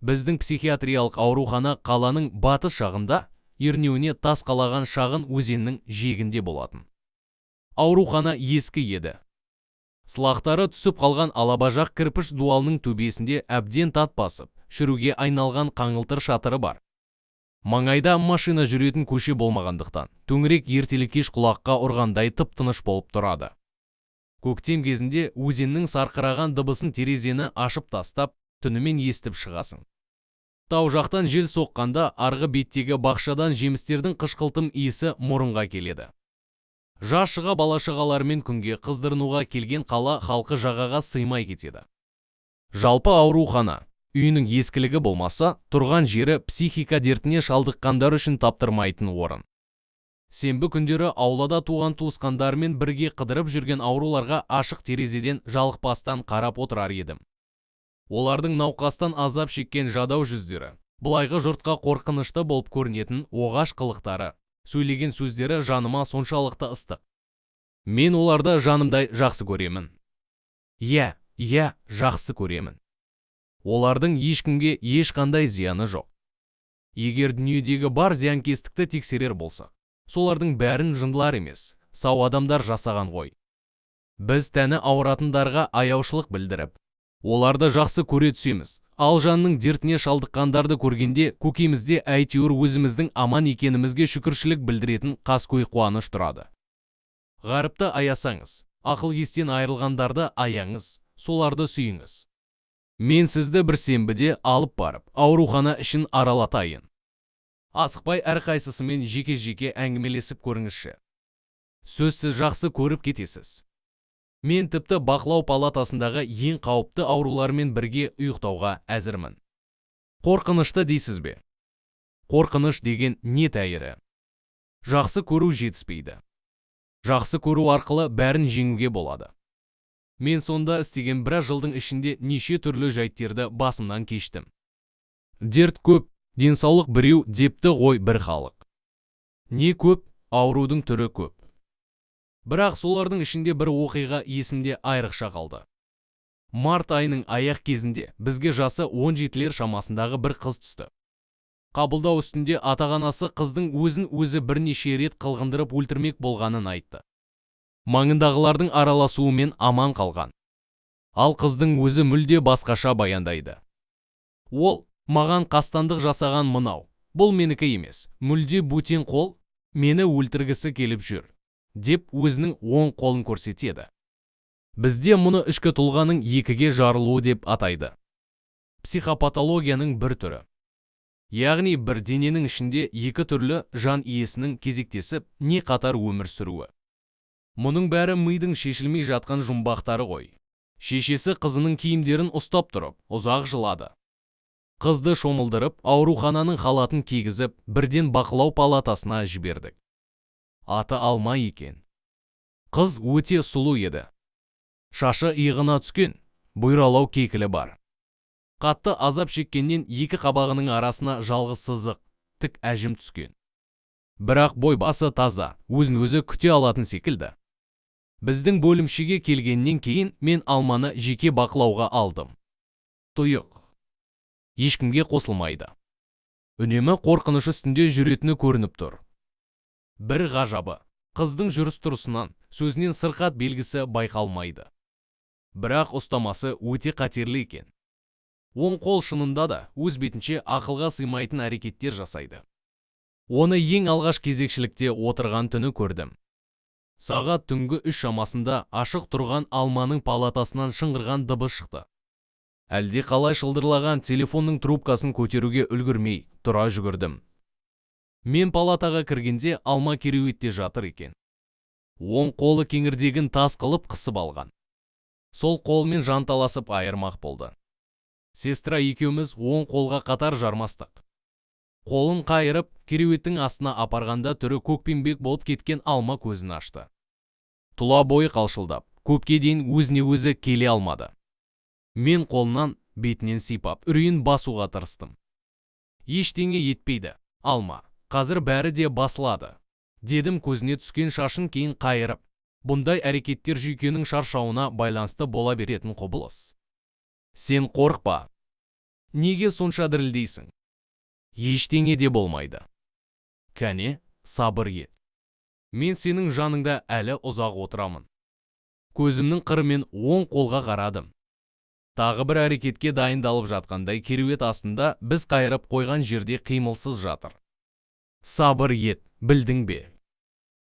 Біздің психиатриялық аурухана қаланың батыс жағында, ернеуіне тас қалаған шағын өзеннің жиегінде болатын. Аурухана ескі еді. Сылақтары түсіп қалған алабажақ кірпіш дуалының төбесінде әбден тат басып, шіруге айналған қаңылтыр шатыры бар. Маңайда машина жүретін көше болмағандықтан, төңірек ертелі-кеш құлаққа ұрғандай тып-тыныш болып тұрады. Көктем кезінде өзеннің сарқыраған дыбысын терезені ашып тастап, түнімен естіп шығасың. Тау жақтан жел соққанда арғы беттегі бақшадан жемістердің қышқылтым иісі мұрынға келеді. Жаз шыға бала-шағаларымен күнге қыздырынуға келген қала халқы жағаға сыймай кетеді. Жалпы аурухана, үйінің ескілігі болмаса, тұрған жері психика дертіне шалдыққандар үшін таптырмайтын орын. Сенбі күндері аулада туған-туысқандарымен бірге қыдырып жүрген ауруларға ашық терезеден жалықпастан қарап отырар едім. Олардың науқастан азап шеккен жадау жүздері, былайғы жұртқа қорқынышты болып көрінетін оғаш қылықтары, сөйлеген сөздері жаныма соншалықты ыстық. Мен оларды жанымдай жақсы көремін. Иә, иә, жақсы көремін. Олардың ешкімге ешқандай зияны жоқ. Егер дүниедегі бар зиянкестікті тексерер болсақ, солардың бәрін жындылар емес, сау адамдар жасаған ғой. Біз тәні ауыратындарға аяушылық білдіріп, оларды жақсы көре түсеміз. Ал жанның дертіне шалдыққандарды көргенде көкейімізде әйтеуір өзіміздің аман екенімізге шүкіршілік білдіретін қаскөй қуаныш тұрады. Ғаріпті аясаңыз, ақыл естен айырылғандарды аяңыз, соларды сүйіңіз. Мен сізді бір сенбіде алып барып, аурухана ішін аралатайын. Асықпай әрқайсысымен жеке-жеке әңгімелесіп көріңізші. Сөзсіз жақсы көріп кетесіз. Мен тіпті бақылау палатасындағы ең қауіпті аурулармен бірге ұйықтауға әзірмін. Қорқынышты дейсіз бе? Қорқыныш деген не тәйірі? Жақсы көру жетіспейді. Жақсы көру арқылы бәрін жеңуге болады. Мен сонда істеген біраз жылдың ішінде неше түрлі жайттерді басымнан кештім. Дерт көп, денсаулық біреу депті ғой бір халық. Не көп, аурудың түрі көп. Бірақ солардың ішінде бір оқиға есімде айрықша қалды. Март айының аяқ кезінде бізге жасы 17-лер шамасындағы бір қыз түсті. Қабылдау үстінде атағанасы қыздың өзін өзі бірнеше рет қылғындырып өлтірмек болғанын айтты. Маңындағылардың араласуымен аман қалған. Ал қыздың өзі мүлде басқаша баяндайды. Ол, маған қастандық жасаған мынау, бұл менікі емес, мүлде бөтен қол, мені өлтіргісі келіп жүр, деп өзінің оң қолын көрсетеді. Бізде мұны ішкі тұлғаның екіге жарылуы деп атайды. Психопатологияның бір түрі. Яғни бір дененің ішінде екі түрлі жан иесінің кезектесіп, не қатар өмір сүруі. Мұның бәрі мидың шешілмей жатқан жұмбақтары ғой. Шешесі қызының киімдерін ұстап тұрып, ұзақ жылады. Қызды шомылдырып, аурухананың халатын кигізіп, бірден бақылау палатасына жібердік. Аты Алма екен. Қыз өте сұлу еді. Шашы иығына түскен, бұйралау кекілі бар. Қатты азап шеккеннен екі қабағының арасына жалғыз сызық, тік әжім түскен. Бірақ бой басы таза, өзін өзі күте алатын секілді. Біздің бөлімшеге келгеннен кейін мен Алманы жеке бақылауға алдым. Тұйық. Ешкімге қосылмайды. Үнемі қорқыныш үстінде жүретіні көрініп тұр. Бір ғажабы, қыздың жүріс-тұрысынан, сөзінен сырқат белгісі байқалмайды. Бірақ ұстамасы өте қатерлі екен. Оң қол шынында да өз бетінше ақылға сыймайтын әрекеттер жасайды. Оны ең алғаш кезекшілікте отырған түні көрдім. Сағат түнгі 3 шамасында ашық тұрған Алманың палатасынан шыңғырған дыбыс шықты. Әлде қалай шылдырлаған телефонның трубкасын көтеруге үлгермей тұра жүгірдім. Мен палатаға кіргенде Алма кереуетте жатыр екен. Оң қолы кеңірдегін тас қылып қысып алған. Сол қолмен жанталасып айырмақ болды. Сестра екеуміз оң қолға қатар жармастық. Қолын қайырып, кереуеттің астына апарғанда түрі көкпеңбек болып кеткен Алма көзін ашты. Тұла бойы қалшылдап, көпке дейін өзіне өзі келе алмады. Мен қолынан, бетінен сипап, үрейін басуға тырыстым. Ештеңе етпейді, Алма, қазір бәрі де басылады, дедім көзіне түскен шашын кейін қайырып. Бұндай әрекеттер жүйкенің шаршауына байланысты бола беретін құбылыс. Сен қорықпа. Неге сонша дірілдейсің? Ештеңе де болмайды. Кәне, сабыр ет. Мен сенің жаныңда әлі ұзақ отырамын. Көзімнің қырымен оң қолға қарадым. Тағы бір әрекетке дайындалып жатқандай, кереует астында біз қайырып қойған жерде қимылсыз жатыр. Сабыр ет, білдің бе?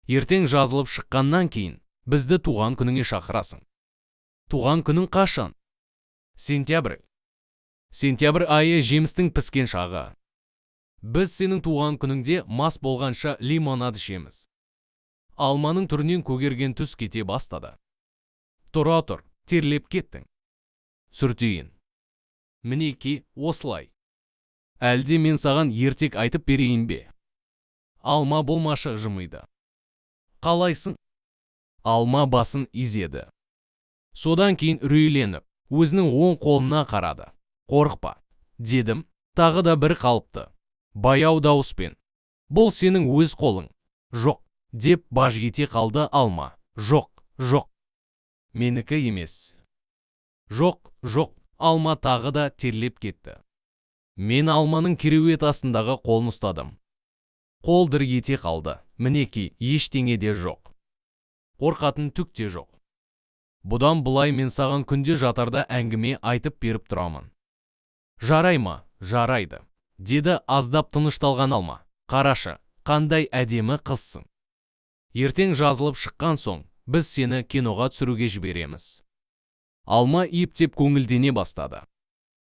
Ертең жазылып шыққаннан кейін бізді туған күніңе шақырасың. Туған күнің қашан? Сентябрь. Сентябрь айы жемістің піскен шағы. Біз сенің туған күніңде мас болғанша лимонад ішеміз. Алманың түрінен көгерген түс кете бастады. Тұра тұр, терлеп кеттің. Сүртейін. Мінеки, осылай. Әлде мен саған ертек айтып берейін бе? Алма болмашы жымиды. Қалайсың? Алма басын изеді. Содан кейін үрейленіп, өзінің оң қолына қарады. Қорықпа, дедім, тағы да бір қалыпты баяу дауыспен. Бұл сенің өз қолың. Жоқ, деп баж ете қалды Алма. Жоқ, жоқ. Менікі емес. Жоқ, жоқ, Алма тағы да терлеп кетті. Мен Алманың кереует астындағы қолын ұстадым. Қол дір ете қалды. Мінеки, ештеңе де жоқ. Қорқатын түк те жоқ. Бұдан былай мен саған күнде жатарда әңгіме айтып беріп тұрамын. Жарай ма? Жарайды, деді аздап тынышталған Алма. Қарашы, қандай әдемі қызсың. Ертең жазылып шыққан соң, біз сені киноға түсіруге жібереміз. Алма ептеп көңілдене бастады.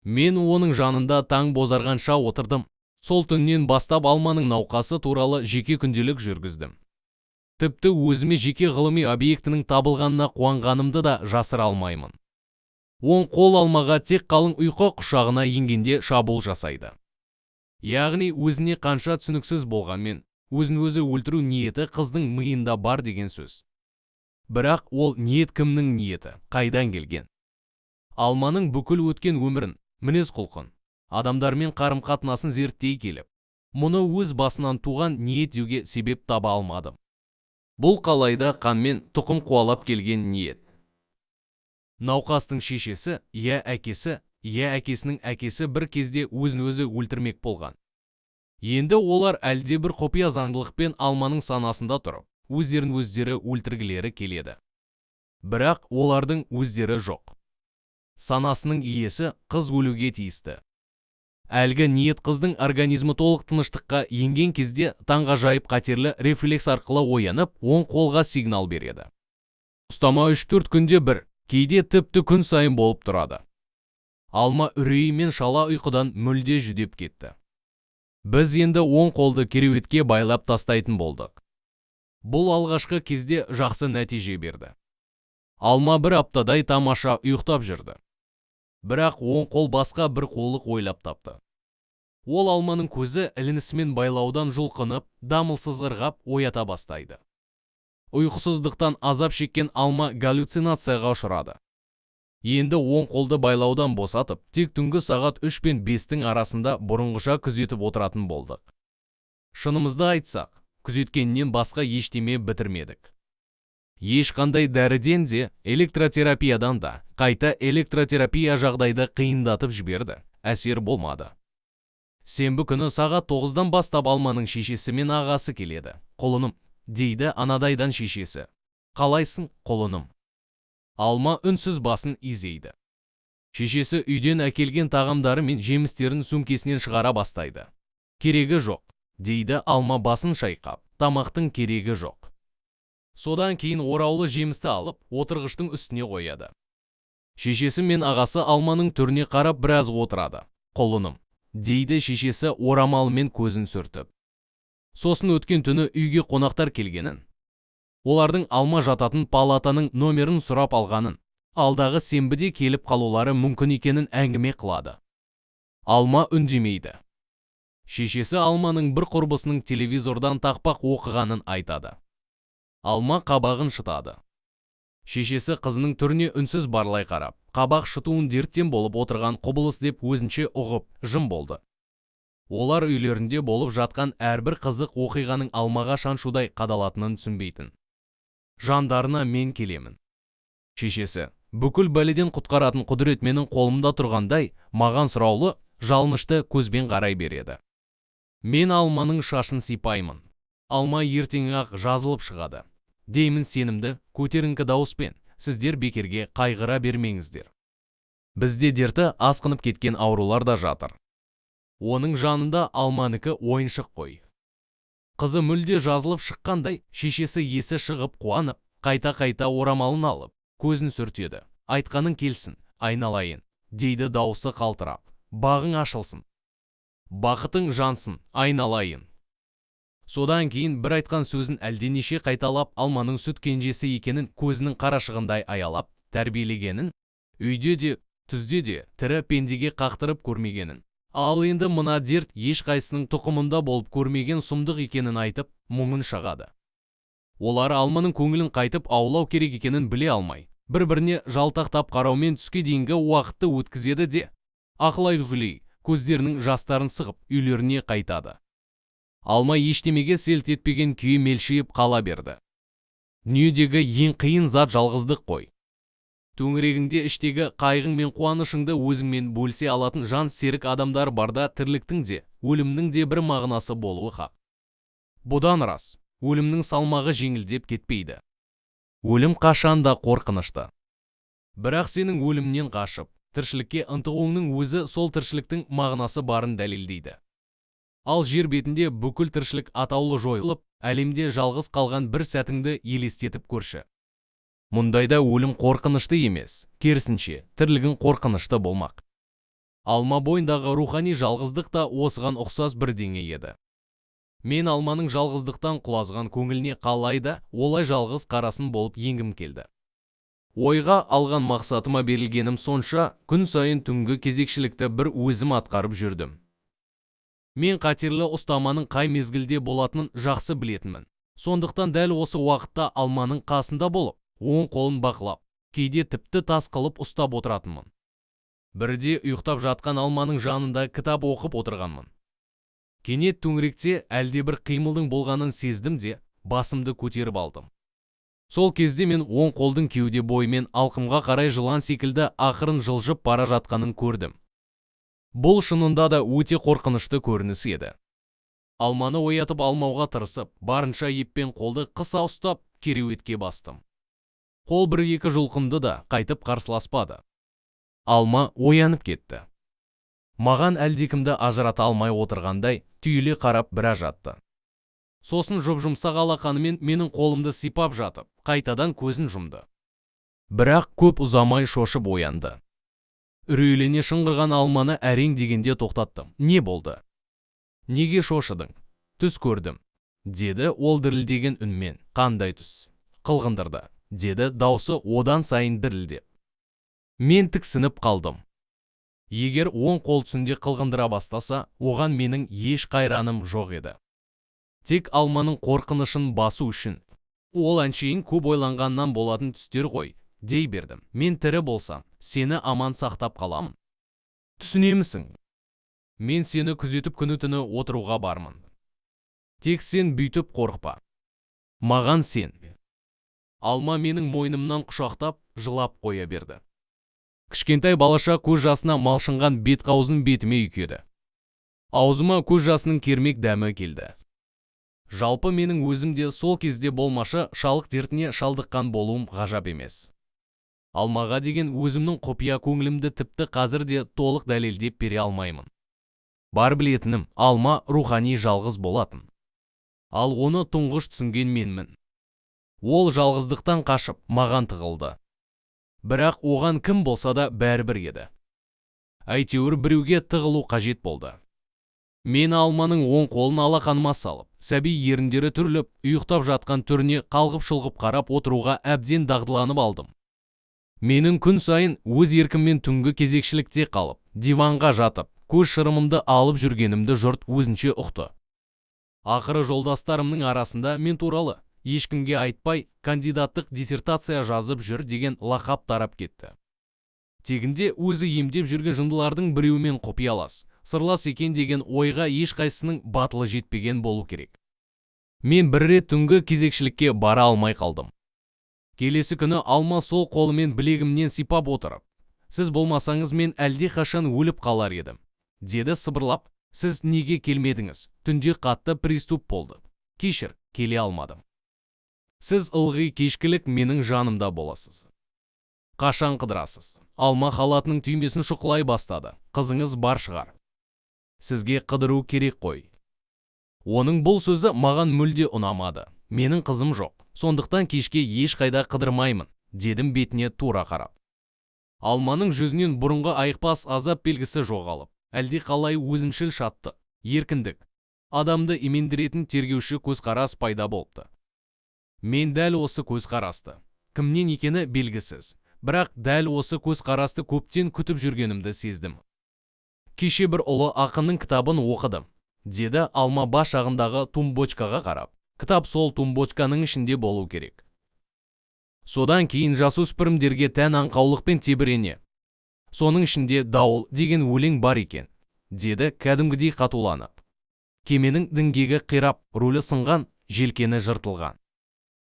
Мен оның жанында таң бозарғанша отырдым. Сол түннен бастап Алманың науқасы туралы жеке күнделік жүргіздім. Тіпті өзіме жеке ғылыми объектінің табылғанына қуанғанымды да жасыра алмаймын. Оң қол Алмаға тек қалың ұйқы құшағына енгенде шабуыл жасайды. Яғни өзіне қанша түсініксіз болғанмен, өзін өзі өлтіру ниеті қыздың миында бар деген сөз. Бірақ ол ниет кімнің ниеті, қайдан келген? Алманың бүкіл өткен өмірін, мінез құлқын, адамдармен қарым-қатынасын зерттей келіп, мұны өз басынан туған ниет деуге себеп таба алмадым. Бұл қалайда қанмен тұқым қуалап келген ниет. Науқастың шешесі, я әкесі, я әкесінің әкесі бір кезде өзін өзі өлтірмек болған. Енді олар әлде бір құпия заңдылықпен Алманың санасында тұрып, өздерін өздері өлтіргілері келеді. Бірақ олардың өздері жоқ. Санасының иесі қыз өлуге тиісті. Әлгі ниет қыздың организмі толық тыныштыққа енген кезде таңғажайып қатерлі рефлекс арқылы оянып, оң қолға сигнал береді. Ұстама 3-4 күнде бір, кейде тіпті күн сайын болып тұрады. Алма үрейі мен шала ұйқыдан мүлде жүдеп кетті. Біз енді оң қолды кереуетке байлап тастайтын болдық. Бұл алғашқы кезде жақсы нәтиже берді. Алма бір аптадай тамаша ұйықтап жүрді. Бірақ оң қол басқа бір қулық ойлап тапты. Ол Алманың көзі ілінісімен байлаудан жұлқынып, дамылсыз ырғап оята бастайды. Ұйқысыздықтан азап шеккен Алма галлюцинацияға ұшырады. Енді оң қолды байлаудан босатып, тек түнгі сағат 3 пен 5-тің арасында бұрынғыша күзетіп отыратын болдық. Шынымызды айтсақ, күзеткеннен басқа ештеме бітірмедік. Ешқандай дәріден де, электротерапиядан да, қайта электротерапия жағдайды қиындатып жіберді, әсер болмады. Сенбі күні сағат 9-дан бастап Алманың шешесі мен ағасы келеді. Құлыным, дейді анадайдан шешесі. Қалайсың, құлыным? Алма үнсіз басын изейді. Шешесі үйден әкелген тағамдары мен жемістерін сөмкесінен шығара бастайды. Керегі жоқ, дейді Алма басын шайқап, тамақтың керегі жоқ. Содан кейін ораулы жемісті алып, отырғыштың үстіне қояды. Шешесі мен ағасы Алманың түріне қарап біраз отырады. Құлыным, дейді шешесі орамалымен көзін сүртіп. Сосын өткен түні үйге қонақтар келгенін, олардың Алма жататын палатаның номерін сұрап алғанын, алдағы сенбіде келіп қалулары мүмкін екенін әңгіме қылады. Алма үндемейді. Шешесі Алманың бір құрбысының телевизордан тақпақ оқығанын айтады. Алма қабағын шытады. Шешесі қызының түріне үнсіз барлай қарап, қабақ шытуын дерттен болып отырған құбылыс деп өзінше ұғып, жым болды. Олар үйлерінде болып жатқан әрбір қызық оқиғаның Алмаға шаншудай қадалатынын түсінбейтін. Жандарына мен келемін. Шешесі, бүкіл бәледен құтқаратын құдірет менің қолымда тұрғандай, маған сұраулы, Жалынышты көзбен қарай береді. Мен Алманың шашын сипаймын. Алма ертең-ақ жазылып шығады деймін сенімді, көтеріңкі дауыспен. Сіздер бекерге қайғыра бермеңіздер. Бізде дерті асқынып кеткен аурулар да жатыр. Оның жанында Алманікі ойыншық қой. Қызы мүлде жазылып шыққандай, шешесі есі шығып қуанып, қайта-қайта орамалын алып, көзін сүртеді. Айтқаның келсін, айналайын, дейді даусы қалтырап. Бағың ашылсын. Бақытың жансын, айналайын. Содан кейін бір айтқан сөзін әлденеше қайталап, Алманың сүт кенжесі екенін көзінің қарашығындай аялап, тәрбиелегенін, үйде де, түзде де тірі пендеге қақтырып көрмегенін. Ал енді мына дерт ешқайсының тұқымында болып көрмеген сұмдық екенін айтып, мұңын шағады. Олар Алманың көңілін қайтып аулау керек екенін біле алмай, бір-біріне жалтақтап қараумен түске дейінгі уақытты өткізеді де, ақылай-үгілей көздерінің жастарын сығып, үйлеріне қайтады. Алма ештемеге селт етпеген күйі мелшиіп қала берді. Дүниедегі ең қиын зат жалғыздық қой. Төңірегіңде іштегі қайғың мен қуанышыңды өзіңмен бөлісе алатын жан серік адамдар барда тірліктің де, өлімнің де бір мағынасы болуы хақ. Бұдан рас, өлімнің салмағы жеңілдеп кетпейді. Өлім қашан да қорқынышты. Бірақ сенің өлімнен қашып, тіршілікке ынтығуыңның өзі сол тіршіліктің мағынасы барын дәлелдейді. Ал жер бетінде бүкіл тіршілік атаулы жойылып, әлемде жалғыз қалған бір сәтіңді елестетіп көрші. Мұндайда өлім қорқынышты емес, керісінше, тірлігің қорқынышты болмақ. Алма бойындағы рухани жалғыздық та осыған ұқсас бірдеңе еді. Мен Алманың жалғыздықтан құлазыған көңіліне қалай да олай жалғыз қарасын болып енгім келді. Ойға алған мақсатыма берілгенім сонша, күн сайын түнгі кезекшілікті бір өзім атқарып жүрдім. Мен қатерлі ұстаманың қай мезгілде болатынын жақсы білетінмін. Сондықтан дәл осы уақытта Алманың қасында болып, оң қолын бақылап, кейде тіпті тас қылып ұстап отыратынмын. Бірде ұйықтап жатқан Алманың жанында кітап оқып отырғанмын. Кенет төңіректе әлдебір қимылдың болғанын сездім де, басымды көтеріп алдым. Сол кезде мен оң қолдың кеуде бойымен алқымға қарай жылан секілді ақырын жылжып бара жатқанын көрдім. Бұл шынында да өте қорқынышты көрініс еді. Алманы оятып алмауға тырысып, барынша еппен қолды қыса ұстап, кереуетке бастым. Қол бір-екі жұлқынды да қайтып қарсыласпады. Алма оянып кетті. Маған әлдекімді ажырата алмай отырғандай, түйіле қарап біраз жатты. Сосын жұп-жұмсақ алақанымен менің қолымды сипап жатып, қайтадан көзін жұмды. Бірақ көп ұзамай шошып оянды. Үрейлене шыңғырған Алманы әрең дегенде тоқтаттым. Не болды? Неге шошыдың? Түс көрдім, деді ол дірілдеген үнмен. Қандай түс? Қылғындырды, деді даусы одан сайын дірілдеп. Мен тіксініп қалдым. Егер оң қол түсінде қылғындыра бастаса, оған менің еш қайраным жоқ еді. Тек Алманың қорқынышын басу үшін. Ол әншейін көп ойланғаннан болатын түстер ғой, дей бердім. Мен тірі болсам, сені аман сақтап қаламын. Түсінемісің? Мен сені күзетіп күні-түні отыруға бармын. Тек сен бүйтіп қорықпа. Маған сен. Алма менің мойнымнан құшақтап, жылап қоя берді. Кішкентай балаша көз жасына малшынған бет қауызын бетіме үйкеді. Аузыма көз жасының кермек дәмі келді. Жалпы менің өзім де сол кезде болмашы шалық дертіне шалдыққан болуым ғажап емес. Алмаға деген өзімнің құпия көңілімді тіпті қазір де толық дәлелдеп бере алмаймын. Бар білетінім, Алма рухани жалғыз болатын. Ал оны тұңғыш түсінген менмін. Ол жалғыздықтан қашып, маған тығылды. Бірақ оған кім болса да бәрібір еді. Әйтеуір біреуге тығылу қажет болды. Мен Алманың оң қолын алақаныма салып, сәби еріндері түріліп, ұйықтап жатқан түріне қалғып-шұлғып қарап отыруға әбден дағдыланып алдым. Менің күн сайын өз еркіммен түнгі кезекшілікте қалып, диванға жатып, көз шырымымды алып жүргенімді жұрт өзінше ұқты. Ақыры жолдастарымның арасында мен туралы ешкімге айтпай кандидаттық диссертация жазып жүр деген лақап тарап кетті. Тегінде өзі емдеп жүрген жындылардың біреуімен құпиялас, сырлас екен деген ойға ешқайсысының батылы жетпеген болу керек. Мен бір рет түнгі кезекшілікке бара алмай қалдым. Келесі күні Алма сол қолымен білегімнен сипап отырып, сіз болмасаңыз мен әлдеқашан өліп қалар едім, Деді сыбырлап. Сіз неге келмедіңіз? Түнде қатты приступ болды. Кешір, келе алмадым. Сіз ылғи кешкілік менің жанымда боласыз. Қашан қыдырасыз? Алма халатының түймесін шұқылай бастады. Қызыңыз бар шығар. Сізге қыдыру керек қой. Оның бұл сөзі маған мүлде ұнамады. Менің қызым жоқ. Сондықтан кешке ешқайда қыдырмаймын, дедім бетіне тура қарап. Алманың жүзінен бұрынғы айықпас азап белгісі жоғалып, әлде қалай өзімшіл шаттық, еркіндік, адамды имендіретін тергеуші көзқарас пайда болыпты. Мен дәл осы көзқарасты, кімнен екені белгісіз, бірақ дәл осы көзқарасты көптен күтіп жүргенімді сездім. Кеше бір ұлы ақынның кітабын оқыдым, деді Алма бас жағындағы тумбочкаға қарап. Кітап сол тумбочканың ішінде болу керек. Содан кейін жасөспірімдерге тән аңқаулықпен тебірене. Соның ішінде «Дауыл» деген өлең бар екен, деді кәдімгідей қатуланып. Кеменің діңгегі қирап, рулі сынған, желкені жыртылған.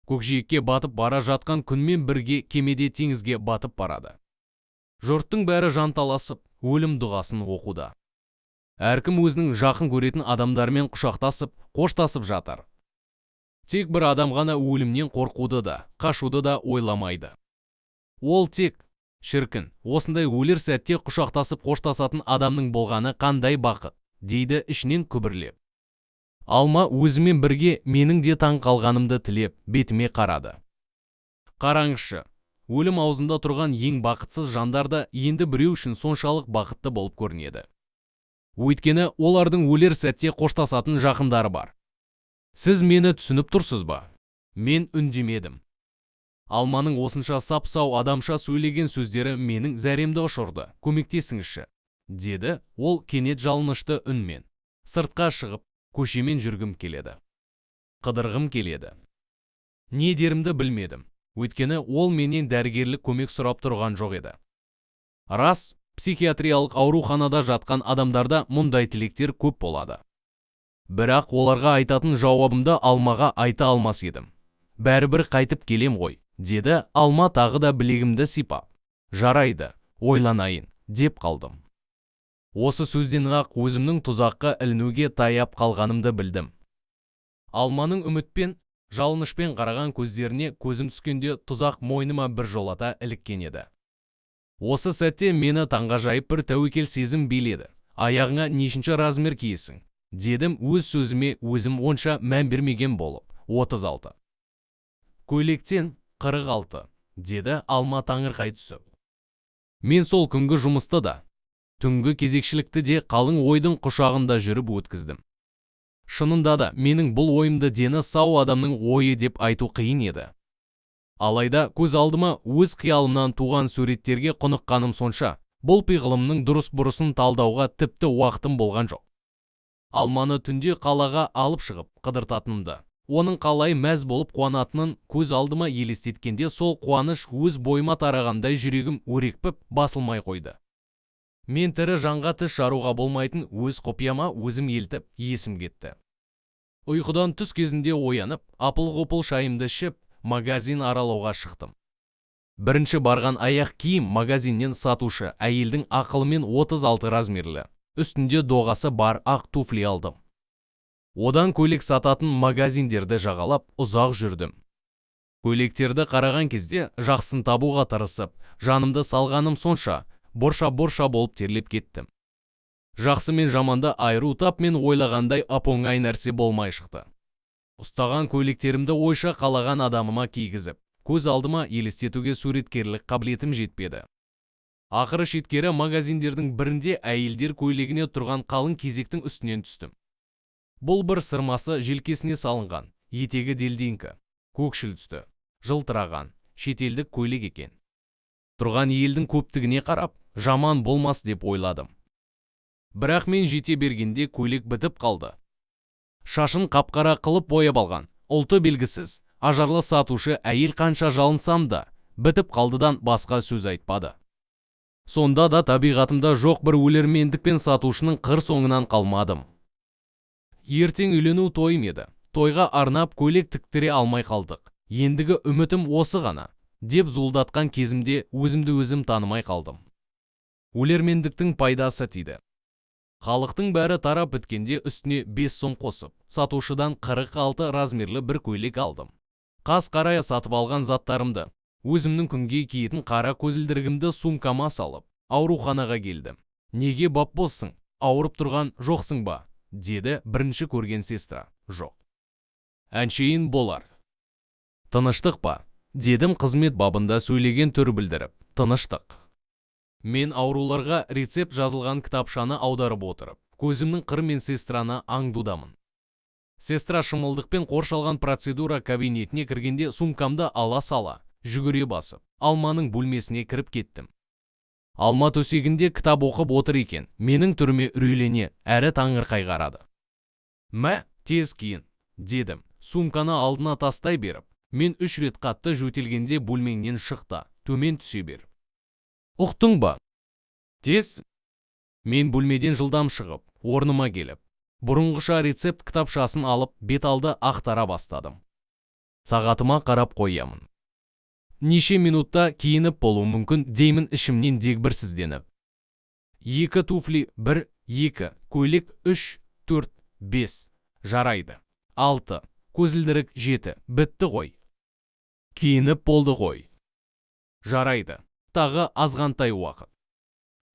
Көкжиекке батып бара жатқан күнмен бірге кемеде теңізге батып барады. Жұрттың бәрі жанталасып, өлім дұғасын оқуда. Әркім өзінің жақын көретін адамдарымен құшақтасып, қоштасып жатыр. Тек бір адам ғана өлімнен қорқуды да, қашуды да ойламайды. Ол тек, шіркін, осындай өлер сәтте құшақтасып қоштасатын адамның болғаны қандай бақыт, дейді ішінен күбірлеп. Алма өзімен бірге менің де таң қалғанымды тілеп, бетіме қарады. Қараңызшы, өлім аузында тұрған ең бақытсыз жандар да енді біреу үшін соншалық бақытты болып көрінеді. Өйткені олардың өлер сәтте қоштасатын жақындары бар. Сіз мені түсініп тұрсыз ба? Мен үндемедім. Алманың осынша сап-сау адамша сөйлеген сөздері менің зәремді ұшырды. Көмектесіңізші, деді ол кенет жалынышты үнмен. Сыртқа шығып, көшемен жүргім келеді. Қыдырғым келеді. Не дерімді білмедім. Өйткені ол менен дәрігерлік көмек сұрап тұрған жоқ еді. Рас, психиатриялық ауруханада жатқан адамдарда мұндай тілектер көп болады. Бірақ оларға айтатын жауабымды Алмаға айта алмас едім. Бәрібір қайтып келем ғой, деді Алма тағы да білегімді сипап. Жарайды, ойланайын, деп қалдым. Осы сөзден-ақ өзімнің тұзаққа ілінуге таяп қалғанымды білдім. Алманың үмітпен, жалынышпен қараған көздеріне көзім түскенде тұзақ мойныма бір жолата іліккен еді. Осы сәтте мені таңғажайып бір тәуекел сезім биледі. Аяғыңа нешінші размер киесің? Дедім өз сөзіме өзім онша мән бермеген болып. 36. Көйлектен 46, деді Алма таңырқай түсіп. Мен сол күнгі жұмысты да, түнгі кезекшілікті де қалың ойдың құшағында жүріп өткіздім. Шынында да менің бұл ойымды дені сау адамның ойы деп айту қиын еді. Алайда көз алдыма өз қиялымнан туған суреттерге құныққаным сонша, бұл пиғылымның дұрыс бұрысын талдауға тіпті уақытым болған жоқ. Алманы түнде қалаға алып шығып қыдыртатынымды, оның қалай мәз болып қуанатынын көз алдыма елестеткенде сол қуаныш өз бойыма тарағандай жүрегім өрекпіп басылмай қойды. Мен тірі жанға тіс жаруға болмайтын өз құпияма өзім елтіп, есім кетті. Ұйқыдан түс кезінде оянып, апыл-ғұпыл шайымды ішіп, магазин аралауға шықтым. Бірінші барған аяқ киім магазиннен сатушы әйелдің ақылымен 36 размерлі, үстінде доғасы бар ақ туфли алдым. Одан көйлек сататын магазиндерді жағалап ұзақ жүрдім. Көйлектерді қараған кезде жақсын табуға тырысып, жанымды салғаным сонша, борша-борша болып терлеп кеттім. Жақсы мен жаманды айыру тап мен ойлағандай оп-оңай нәрсе болмай шықты. Ұстаған көйлектерімді ойша қалаған адамыма кигізіп, көз алдыма елестетуге суреткерлік қабілетім жетпеді. Ақыры шеткері магазиндердің бірінде әйелдер көйлегіне тұрған қалың кезектің үстінен түстім. Бұл бір сырмасы желкесіне салынған, етегі делдеңкі, көкшіл түсті, жылтыраған, шетелдік көйлек екен. Тұрған елдің көптігіне қарап, жаман болмас деп ойладым. Бірақ мен жете бергенде көйлек бітіп қалды. Шашын қап-қара қылып бояп алған, ұлты белгісіз, ажарлы сатушы әйел қанша жалынсам да, бітіп қалдыдан басқа сөз айтпады. Сонда да табиғатымда жоқ бір өлермендікпен сатушының қыр соңынан қалмадым. Ертең үйлену тойым еді. Тойға арнап көйлек тіктіре алмай қалдық. Ендігі үмітім осы ғана, деп зуылдатқан кезімде өзімді өзім танымай қалдым. Өлермендіктің пайдасы тиді. Халықтың бәрі тарап біткенде үстіне 5 сом қосып, сатушыдан 46 размерлі бір көйлек алдым. Қас қарая сатып алған заттарымды, өзімнің күнге киетін қара көзілдірігімді сумкама салып, ауруханаға келдім. Неге бап-бозсың, ауырып тұрған жоқсың ба? Деді бірінші көрген сестра. Жоқ. Әншейін болар. Тыныштық па? Дедім қызмет бабында сөйлеген түр білдіріп. Тыныштық. Мен ауруларға рецепт жазылған кітапшаны аударып отырып, көзімнің қырымен сестраны аңдудамын. Сестра шымылдықпен қоршалған процедура кабинетіне кіргенде сумкамды ала сала, жүгіре басып, Алманың бөлмесіне кіріп кеттім. Алма төсегінде кітап оқып отыр екен, менің түріме үрейлене, әрі таңырқай қарады. Мә, тез киін, дедім, сумканы алдына тастай беріп, мен 3 рет қатты жөтелгенде бөлмеңнен шық та, төмен түсе бер. Ұқтың ба? Тез. Мен бөлмеден жылдам шығып, орныма келіп, бұрынғыша рецепт кітапшасын алып, бет алды ақтара бастадым. Сағатыма қарап қоямын. Неше минутта киініп болуы мүмкін деймін ішімнен дегбірсізденіп. 2 туфли, 1, 2, көйлек 3, 4, 5, жарайды. 6, көзілдірік 7, бітті ғой. Киініп болды ғой. Жарайды. Тағы азғантай уақыт.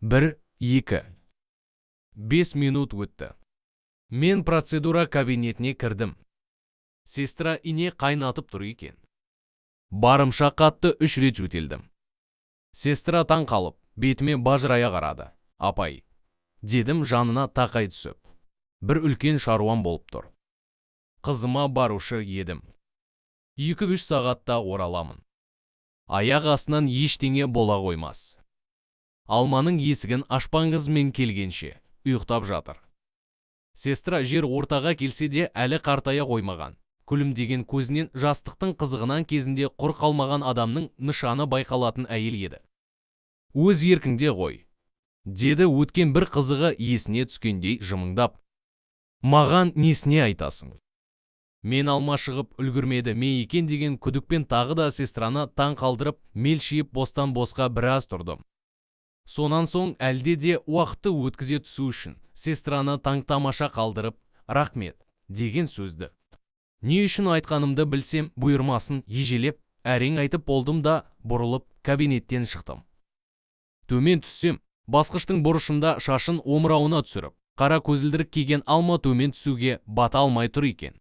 1, 2, 5 минут өтті. Мен процедура кабинетіне кірдім. Сестра ине қайнатып тұр екен. Барымша қатты 3 рет жөтелдім. Сестра таң қалып, бетіме бажырая қарады. Апай, дедім жанына тақай түсіп. Бір үлкен шаруам болып тұр. Қызыма барушы едім. 2-3 сағатта ораламын. Аяқ астынан ештеңе бола қоймас. Алманың есігін ашпаңыз мен келгенше, ұйықтап жатыр. Сестра жер ортаға келсе де әлі қартая қоймаған. Күлімдеген көзінен жастықтың қызығынан кезінде құр қалмаған адамның нышаны байқалатын әйел еді. Өз еркіңде ғой, деді өткен бір қызығы есіне түскендей жымыңдап. Маған несіне айтасың? Мен алма шығып үлгермеді ме екен деген күдікпен тағы да сестраны таң қалдырып, мелшиіп бостан босқа біраз тұрдым. Сонан соң әлде де уақытты өткізе түсу үшін сестраны таң-тамаша қалдырып, рахмет деген сөзді. Не үшін айтқанымды білсем, бұйырмасын ежелеп, әрең айтып болдым да бұрылып кабинеттен шықтым. Төмен түссем, басқыштың бұрышында шашын омырауына түсіріп, қара көзілдірік киген Алма төмен түсуге бата алмай тұр екен.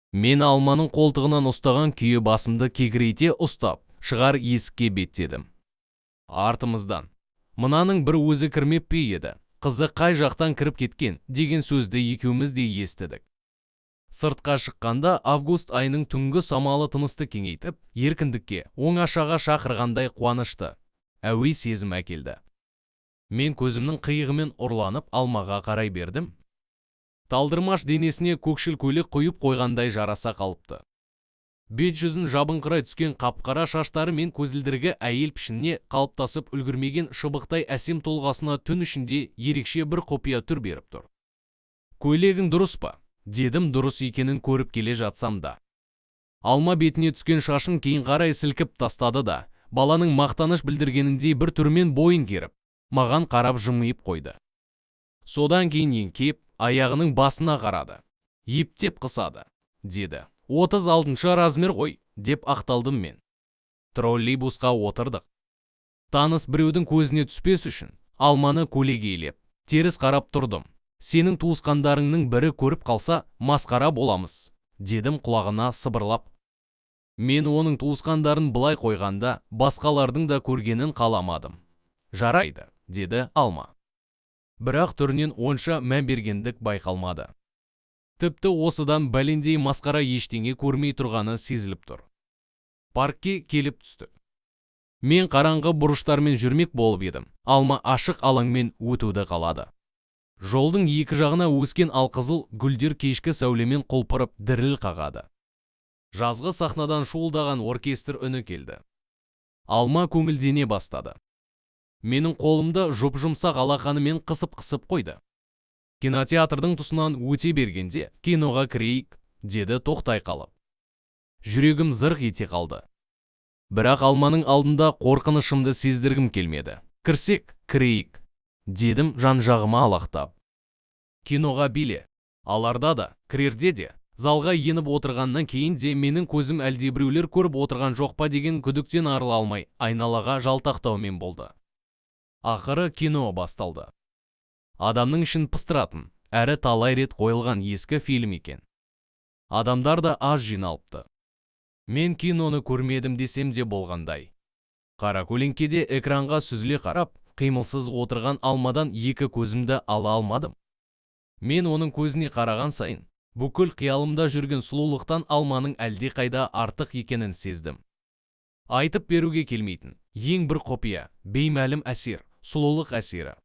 Мен Алманың қолтығынан ұстаған күйі басымды кекірейте ұстап, шығар есікке беттедім. Артымыздан, мынаның бір өзі кірмеп пе еді, қызы қай жақтан кіріп кеткен деген сөзді екеуміз де естідік. Сыртқа шыққанда август айының түнгі самалы тынысты кеңейтіп, еркіндікке, оңашаға шақырғандай қуанышты, әуей сезім әкелді. Мен көзімнің қиығымен ұрланып Алмаға қарай бердім. Талдырмаш денесіне көкшіл көйлек құйып қойғандай жараса қалыпты. Бет жүзін жабыңқырай түскен қап-қара шаштары мен көзілдірігі әйел пішініне қалыптасып үлгермеген шыбықтай әсем тұлғасына түн ішінде ерекше бір құпия түр беріп тұр. Көйлегің дұрыс па? Дедім дұрыс екенін көріп келе жатсам да. Алма бетіне түскен шашын кейін қарай сілкіп тастады да, баланың мақтаныш білдіргеніндей бір түрмен бойын керіп, маған қарап жымиып қойды. Содан кейін еңкейіп, аяғының басына қарады. Ептеп қысады, деді. 36 размер ғой, деп ақталдым мен. Троллейбусқа отырдық. Таныс біреудің көзіне түспес үшін Алманы көлегейлеп, теріс қарап тұрдым. Сенің туысқандарыңның бірі көріп қалса, масқара боламыз, дедім құлағына сыбырлап. Мен оның туысқандарын былай қойғанда, басқалардың да көргенін қаламадым. Жарайды, деді Алма. Бірақ түрінен онша мән бергендік байқалмады. Тіпті осыдан бәлендей масқара ештеңе көрмей тұрғаны сезіліп тұр. Паркке келіп түстік. Мен қараңғы бұрыштармен жүрмек болып едім. Алма ашық алаңмен өтуді қалады. Жолдың екі жағына өскен алқызыл гүлдер кешкі сәулемен құлпырып діріл қағады. Жазғы сахнадан шуылдаған оркестр үні келді. Алма көңілдене бастады. Менің қолымды жұп-жұмсақ алақанымен қысып-қысып қойды. Кинотеатрдың тұсынан өте бергенде киноға кірейік, деді тоқтай қалып. Жүрегім зырқ ете қалды. Бірақ Алманың алдында қорқынышымды сездіргім келмеді. Кірсек, кірейік, дедім жан-жағыма алақтап. Киноға билет аларда да, кірерде де, залға еніп отырғаннан кейін де менің көзім әлде біреулер көріп отырған жоқ па деген күдіктен арыла алмай, айналаға жалтақтаумен болды. Ақыры кино басталды. Адамның ішін пыстыратын, әрі талай рет қойылған ескі фильм екен. Адамдар да аз жиналыпты. Мен киноны көрмедім десем де болғандай. Қара көлеңкеде экранға сүзіле қарап, қимылсыз отырған Алмадан екі көзімді ала алмадым. Мен оның көзіне қараған сайын, бүкіл қиялымда жүрген сұлулықтан Алманың әлдеқайда артық екенін сездім. Айтып беруге келмейтін ең бір құпия, беймәлім әсер, сұлулық әсері.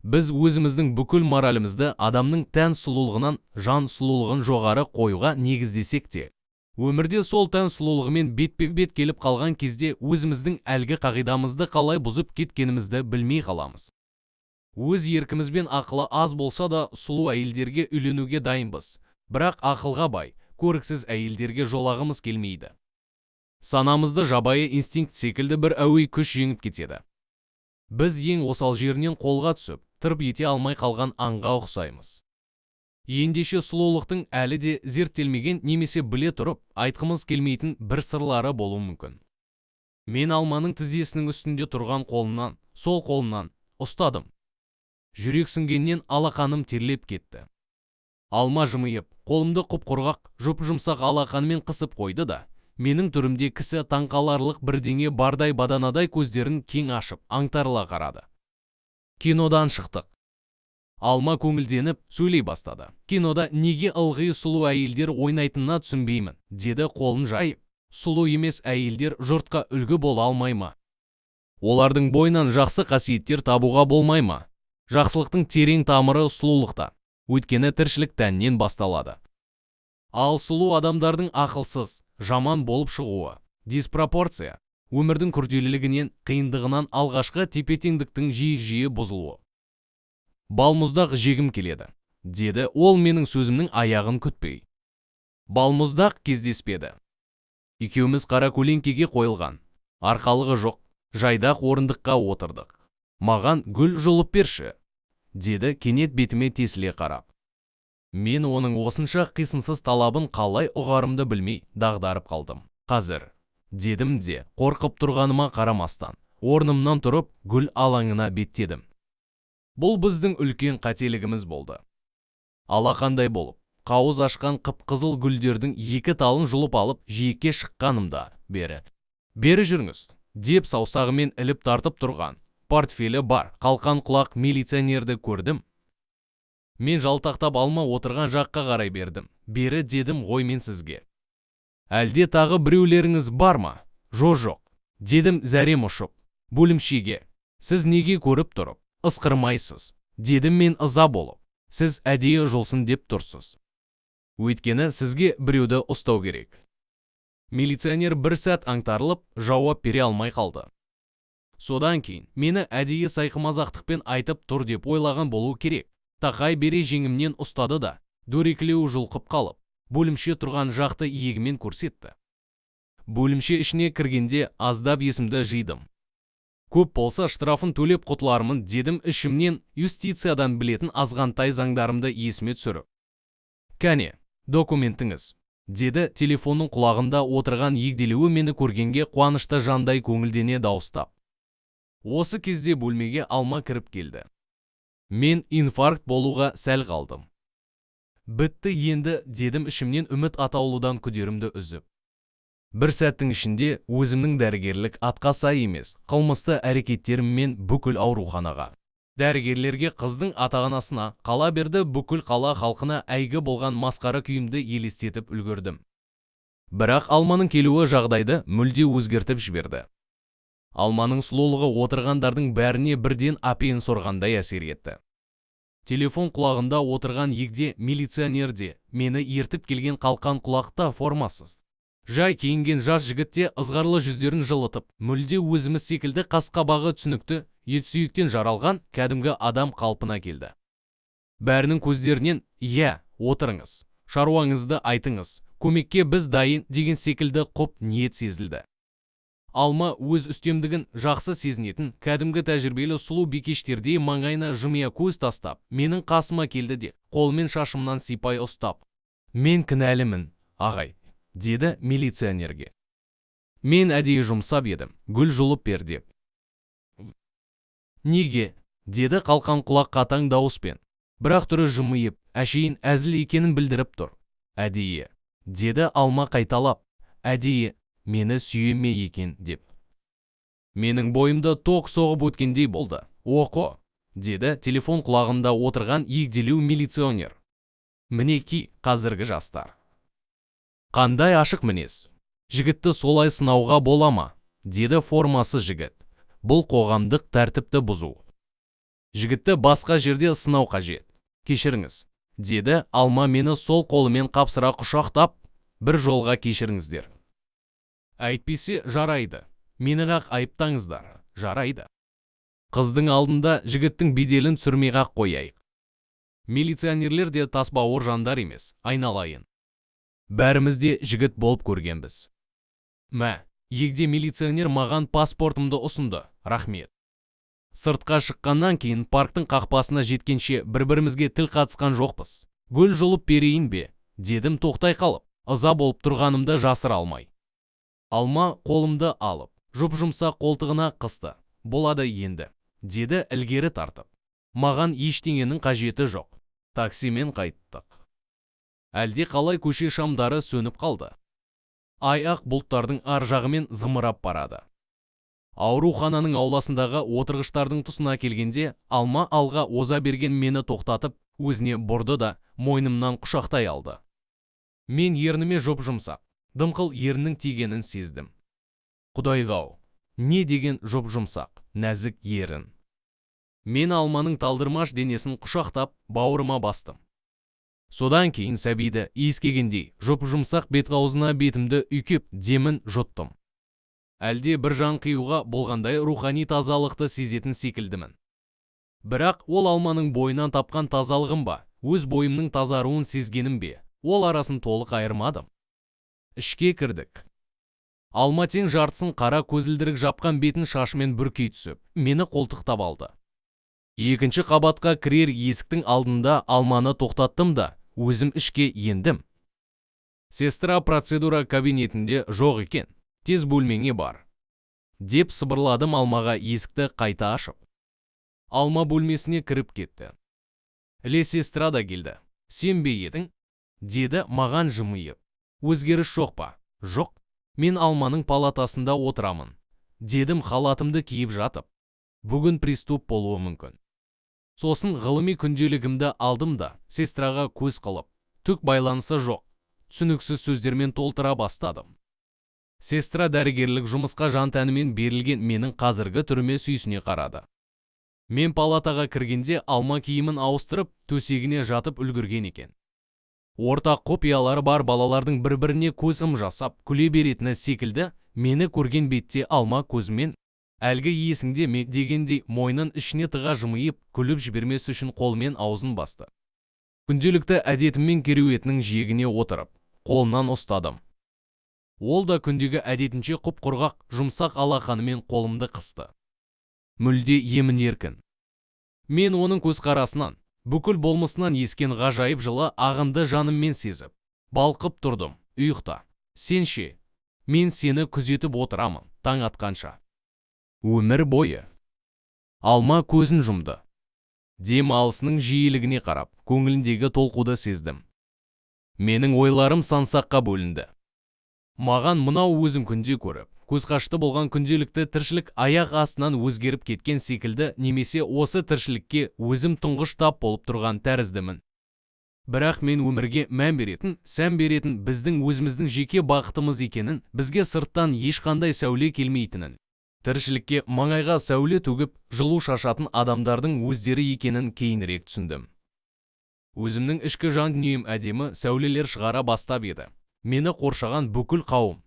Біз өзіміздің бүкіл моралімізді адамның тән сұлулығынан жан сұлулығын жоғары қоюға негіздесек те, өмірде сол тән сұлулығымен бетпе-бет келіп қалған кезде өзіміздің әлгі қағидамызды қалай бұзып кеткенімізді білмей қаламыз. Өз еркімізбен ақылы аз болса да сұлу әйелдерге үйленуге дайынбыз, бірақ ақылға бай, көріксіз әйелдерге жолағымыз келмейді. Санамызды жабайы инстинкт секілді бір әуей күш жеңіп кетеді. Біз ең осал жерінен қолға түсіп, тырп ете алмай қалған аңға ұқсаймыз. Ендеше сұлулықтың әлі де зерттелмеген немесе біле тұрып, айтқымыз келмейтін бір сырлары болуы мүмкін. Мен Алманың тізесінің үстінде тұрған қолынан, сол қолынан ұстадым. Жүрексінгеннен алақаным терлеп кетті. Алма жымиып, қолымды құп-құрғақ, жұп-жұмсақ алақанымен қысып қойды да, менің түрімде кісі таңқаларлық бірдеңе бардай баданадай көздерін кең ашып, аңтарыла қарады. Кинодан шықтық. Алма көңілденіп сөйлей бастады. Кинода неге ылғи сұлу әйелдер ойнайтынына түсінбеймін, деді қолын жайып. Сұлу емес әйелдер жұртқа үлгі бола алмай ма? Олардың бойынан жақсы қасиеттер табуға болмай ма? Жақсылықтың терең тамыры сұлулықта, өйткені тіршілік тәннен басталады. Ал сұлу адамдардың ақылсыз, жаман болып шығуы диспропорция, өмірдің күрделілігінен, қиындығынан алғашқы тепе-теңдіктің жиі-жиі бұзылуы. Балмұздақ жегім келеді, деді ол менің сөзімнің аяғын күтпей. Балмұздақ кездеспеді. Екеуміз қара көлеңкеге қойылған, арқалығы жоқ, жайдақ орындыққа отырдық. Маған гүл жұлып берші, деді кенет бетіме тесіле қарап. Мен оның осынша қисынсыз талабын қалай ұғарымды білмей дағдарып қалдым. Қазір, дедім де, қорқып тұрғаныма қарамастан, орнымнан тұрып гүл алаңына беттедім. Бұл біздің үлкен қателігіміз болды. Алақандай болып, қауыз ашқан қып-қызыл гүлдердің екі талын жұлып алып жиекке шыққанымда бері. Бері жүріңіз, деп саусағымен іліп тартып тұрған портфелі бар қалқан құлақ милиционерді көрдім. Мен жалтақтап Алма отырған жаққа қарай бердім. Бері дедім ғой мен сізге. Әлде тағы біреулеріңіз бар ма? Жоқ, дедім зәрем ұшып. Бөлімшеге. Сіз неге көріп тұрып, ысқырмайсыз? Дедім мен ыза болып. Сіз әдейі жұлсын деп тұрсыз. Өйткені сізге біреуді ұстау керек. Милиционер бір сәт аңтарылып, жауап бере алмай қалды. Содан кейін мені әдейі сайқымазақтықпен айтып тұр деп ойлаған болу керек. Тақай бере жеңімнен ұстады да, дөрекілеу жұлқып қалып, бөлімше тұрған жақты иегімен көрсетті. Бөлімше ішіне кіргенде аздап есімді жидым. Көп болса штрафын төлеп құтылармын дедім ішімнен юстициядан білетін азғантай заңдарымды есіме түсіріп. Кәне, документіңіз, деді телефонның құлағында отырған егделеуі мені көргенге қуанышты жандай көңілдене дауыстап. Осы кезде бөлмеге Алма кіріп келді. Мен инфаркт болуға сәл қалдым. Бітті енді, дедім ішімнен үміт атаулыдан күдерімді үзіп. Бір сәттің ішінде өзімнің дәрігерлік атқа сай емес, қылмысты әрекеттеріммен бүкіл ауруханаға, дәрігерлерге, қыздың ата-анасына, қала берді бүкіл қала халқына әйгі болған масқара күйімді елестетіп үлгердім. Бірақ Алманың келуі жағдайды мүлде өзгертіп жіберді. Алманың сұлулығы отырғандардың бәріне бірден апиын сорғандай әсер етті. Телефон құлағында отырған егде милиционер де, мені ертіп келген қалқан құлақта формасыз жай киінген жас жігіт те ызғарлы жүздерін жылытып, мүлде өзіміз секілді қас-қабағы түсінікті, ет сүйектен жаралған кәдімгі адам қалпына келді. Бәрінің көздерінен «Иә, отырыңыз, шаруаңызды айтыңыз, көмекке біз дайын» деген секілді құп ниет сезілді. Алма өз үстемдігін жақсы сезінетін кәдімгі тәжірибелі сұлу бикештердей маңайына жымия көз тастап, менің қасыма келді де, қолымен шашымнан сипай ұстап: «Мен кінәлімін, ағай», – деді милиционерге. «Мен әдейі жұмсап едім, гүл жұлып бер деп». «Неге?» – деді қалқан құлақ қатаң дауыспен, бірақ түрі жымиып, әшейін әзіл екенін білдіріп тұр. «Әдейі», – деді Алма қайталап, «әдейі, мені сүйе ме екен деп». Менің бойымды ток соғып өткендей болды. «Оқо», – деді телефон құлағында отырған егделеу милиционер. «Мінеки, қазіргі жастар. Қандай ашық мінез! Жігітті солай сынауға бола ма?» – деді формасыз жігіт. «Бұл қоғамдық тәртіпті бұзу. Жігітті басқа жерде сынау қажет». «Кешіріңіз», – деді Алма мені сол қолымен қапсыра құшақтап, «бір жолға кешіріңіздер. Әйтпесе жарайды, мені-ақ айыптаңыздар, жарайды. Қыздың алдында жігіттің беделін түсірмей-ақ қояйық. Милиционерлер де тасбауыр жандар емес, айналайын. Бәріміз де жігіт болып көргенбіз». Мә, егде милиционер маған паспортымды ұсынды. «Рахмет». Сыртқа шыққаннан кейін парктың қақпасына жеткенше бір-бірімізге тіл қатысқан жоқпыз. «Гүл жұлып берейін бе?» – дедім тоқтай қалып, ыза болып тұрғанымды жасыра алмай. Алма қолымды алып, жұп-жұмсақ қолтығына қысты. «Болады енді», – деді ілгері тартып. «Маған ештеңенің қажеті жоқ». Таксимен қайттық. Әлде қалай көше шамдары сөніп қалды. Ай ақ бұлттардың ар жағымен зымырап барады. Аурухананың ауласындағы отырғыштардың тұсына келгенде Алма алға оза берген мені тоқтатып, өзіне бұрды да мойнымнан құшақтай алды. Мен ерніме жұп-жұмсақ дымқыл еріннің тигенін сездім. Құдайға-ау, не деген жұп-жұмсақ, нәзік ерін! Мен Алманың талдырмаш денесін құшақтап, бауырыма бастым. Содан кейін сәбиді иіскегендей жұп-жұмсақ бет-аузына бетімді үйкеп, демін жұттым. Әлде бір жан қиюға болғандай рухани тазалықты сезетін секілдімін. Бірақ ол Алманың бойынан тапқан тазалығым ба, өз бойымның тазаруын сезгенім бе, ол арасын толық айырмадым. Ішке кірдік. Алма тең жартысын қара көзілдірік жапқан бетін шашымен бүркей түсіп, мені қолтықтап алды. Екінші қабатқа кірер есіктің алдында Алманы тоқтаттым да, өзім ішке ендім. «Сестра процедура кабинетінде жоқ екен, тез бөлмеңе бар», – деп сыбырладым Алмаға есікті қайта ашып. Алма бөлмесіне кіріп кетті. Іле сестра да келді. «Сен бе едің?» – деді маған жымиып. «Өзгеріс жоқ па?» «Жоқ, мен Алманың палатасында отырамын», – дедім халатымды киіп жатып. «Бүгін приступ болуы мүмкін». Сосын ғылыми күнделігімді алдым да, сестраға көз қылып, түк байланысы жоқ, түсініксіз сөздермен толтыра бастадым. Сестра дәрігерлік жұмысқа жан тәнімен берілген менің қазіргі түріме сүйсіне қарады. Мен палатаға кіргенде Алма киімін ауыстырып, төсегіне жатып үлгерген екен. Ортақ құпиялары бар балалардың бір-біріне көз ым жасап, күле беретіні секілді, мені көрген бетте Алма көзімен әлгі есіңде ме дегендей мойнын ішіне тыға жымиып, күліп жібермес үшін қолымен аузын басты. Күнделікті әдетіммен кереуетінің жиегіне отырып, қолынан ұстадым. Ол да күндегі әдетінше құп-құрғақ, жұмсақ алақанымен қолымды қысты. Мүлде емін-еркін. Мен оның көзқарасынан, бүкіл болмысынан ескен ғажайып жылы ағынды жаныммен сезіп, балқып тұрдым. «Ұйықта. Сен ше? Мен сені күзетіп отырамын, таң атқанша. Өмір бойы». Алма көзін жұмды. Дем алысының жиілігіне қарап, көңіліндегі толқуды сездім. Менің ойларым сан-саққа бөлінді. Маған мынау өзім күнде көріп, көзқашты болған күнделікті тіршілік аяқ астынан өзгеріп кеткен секілді немесе осы тіршілікке өзім тұңғыш тап болып тұрған тәріздімін. Бірақ мен өмірге мән беретін, сән беретін біздің өзіміздің жеке бақытымыз екенін, бізге сырттан ешқандай сәуле келмейтінін, тіршілікке маңайға сәуле төгіп, жылу шашатын адамдардың өздері екенін кейінірек түсіндім. Өзімнің ішкі жан дүнием әдемі сәулелер шығара бастап еді. Мені қоршаған бүкіл қауым,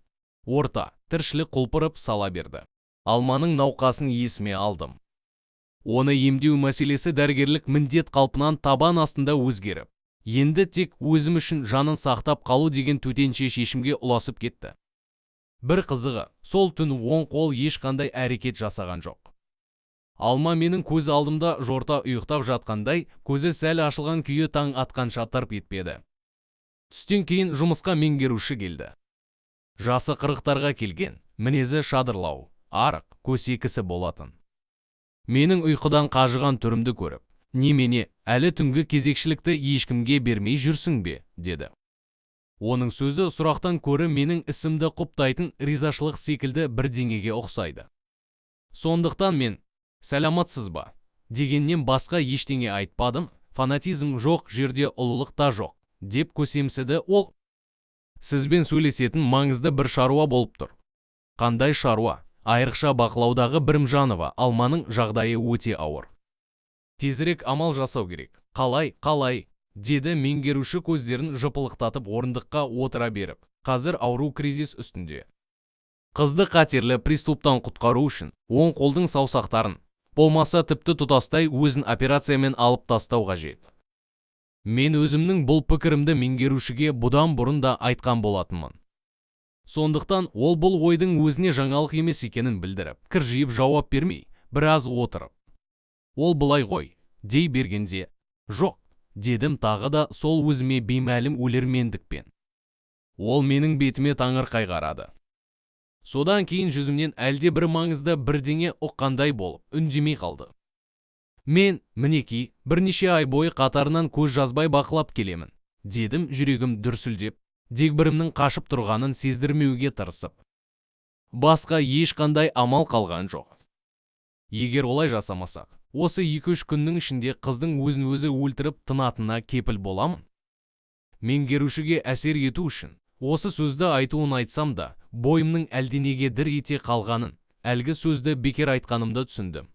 орта, тіршілік құлпырып сала берді. Алманың науқасын есіме алдым. Оны емдеу мәселесі дәрігерлік міндет қалпынан табан астында өзгеріп, енді тек өзім үшін жанын сақтап қалу деген төтенше шешімге ұласып кетті. Бір қызығы, сол түн оң қол ешқандай әрекет жасаған жоқ. Алма менің көз алдымда жорта ұйықтап жатқандай, көзі сәл ашылған күйі таң атқанша тырп етпеді. Түстен кейін жұмысқа меңгеруші келді. Жасы 40-тарға келген, мінезі шадырлау, арық, көсе кісі болатын. Менің ұйқыдан қажыған түрімді көріп, «Немене, әлі түнгі кезекшілікті ешкімге бермей жүрсің бе?» деді. Оның сөзі сұрақтан көрі менің ісімді құптайтын ризашылық секілді бірдеңеге ұқсайды. Сондықтан мен «Сәламатсыз ба?» дегеннен басқа ештеңе айтпадым. «Фанатизм жоқ жерде ұлылық та жоқ», деп көсемсіді ол. «Сізбен сөйлесетін маңызды бір шаруа болып тұр». «Қандай шаруа?» «Айрықша бақылаудағы Бірімжанова Алманың жағдайы өте ауыр. Тезірек амал жасау керек». «Қалай, қалай?» деді меңгеруші көздерін жыпылықтатып орындыққа отыра беріп. «Қазір ауру кризис үстінде. Қызды қатерлі приступтан құтқару үшін оң қолдың саусақтарын, болмаса тіпті тұтастай өзін операциямен алып тастау қажет». Мен өзімнің бұл пікірімді меңгерушіге бұдан бұрын да айтқан болатынмын. Сондықтан ол бұл ойдың өзіне жаңалық емес екенін білдіріп, кіржиіп жауап бермей, біраз отырып. Ол былай ғой, дей бергенде, «Жоқ», дедім тағы да сол өзіме беймәлім өлермендікпен. Ол менің бетіме таңырқай қарады. Содан кейін жүзімнен әлде бір маңызды бірдеңе ұққандай болып, үндемей қалды. «Мен, мінекей, бірнеше ай бойы қатарынан көз жазбай бақылап келемін», дедім жүрегім дүрсілдеп, дегбірімнің қашып тұрғанын сездірмеуге тырысып. «Басқа ешқандай амал қалған жоқ. Егер олай жасамасақ, осы 2-3 күннің ішінде қыздың өзін-өзі өлтіріп тынатынына кепіл боламын». Меңгерушіге әсер ету үшін осы сөзді айтуын айтсам да, бойымның әлденеге дір ете қалғанын, әлгі сөзді бекер айтқанымды түсіндім.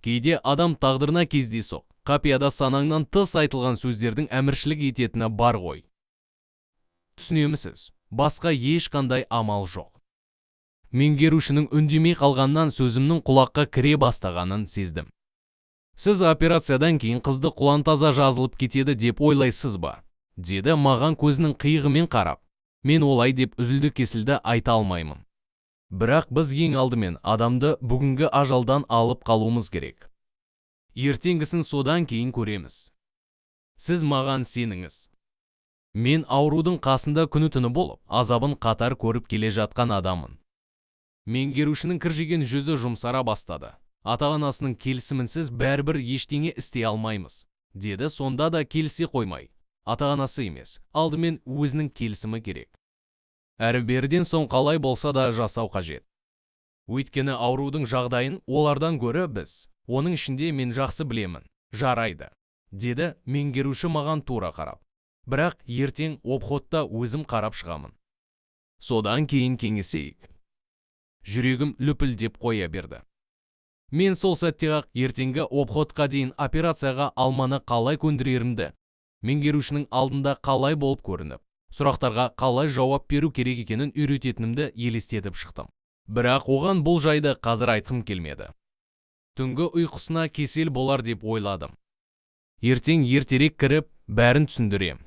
Кейде адам тағдырына кездейсоқ, қапияда санаңнан тыс айтылған сөздердің әміршілік ететіні бар ғой. «Түсінемісіз, басқа ешқандай амал жоқ». Меңгерушінің үндемей қалғаннан сөзімнің құлаққа кіре бастағанын сездім. «Сіз операциядан кейін қызды құлан-таза жазылып кетеді деп ойлайсыз ба?» деді маған көзінің қиығымен қарап. «Мен олай деп үзілді-кесілді айта алмаймын. Бірақ біз ең алдымен адамды бүгінгі ажалдан алып қалуымыз керек. Ертеңгісін содан кейін көреміз. Сіз маған сеніңіз. Мен аурудың қасында күні-түні болып, азабын қатар көріп келе жатқан адаммын». Меңгерушінің кіржиген жүзі жұмсара бастады. «Ата-анасының келісімінсіз бәрібір ештеңе істей алмаймыз», деді сонда да келісе қоймай. «Ата-анасы емес, алдымен өзінің келісімі керек. Әрі-беріден соң қалай болса да жасау қажет. Өйткені аурудың жағдайын олардан гөрі біз, оның ішінде мен жақсы білемін». «Жарайды», деді меңгеруші маған тура қарап. «Бірақ ертең обходта өзім қарап шығамын. Содан кейін кеңесейік». Жүрегім лүпілдеп қоя берді. Мен сол сәтте-ақ ертеңгі обходқа дейін операцияға Алманы қалай көндірерімді, меңгерушінің алдында қалай болып көрініп, сұрақтарға қалай жауап беру керек екенін үйрететінімді елестетіп шықтым. Бірақ оған бұл жайды қазір айтқым келмеді. Түнгі ұйқысына кесел болар деп ойладым. Ертең ертерек кіріп, бәрін түсіндірем.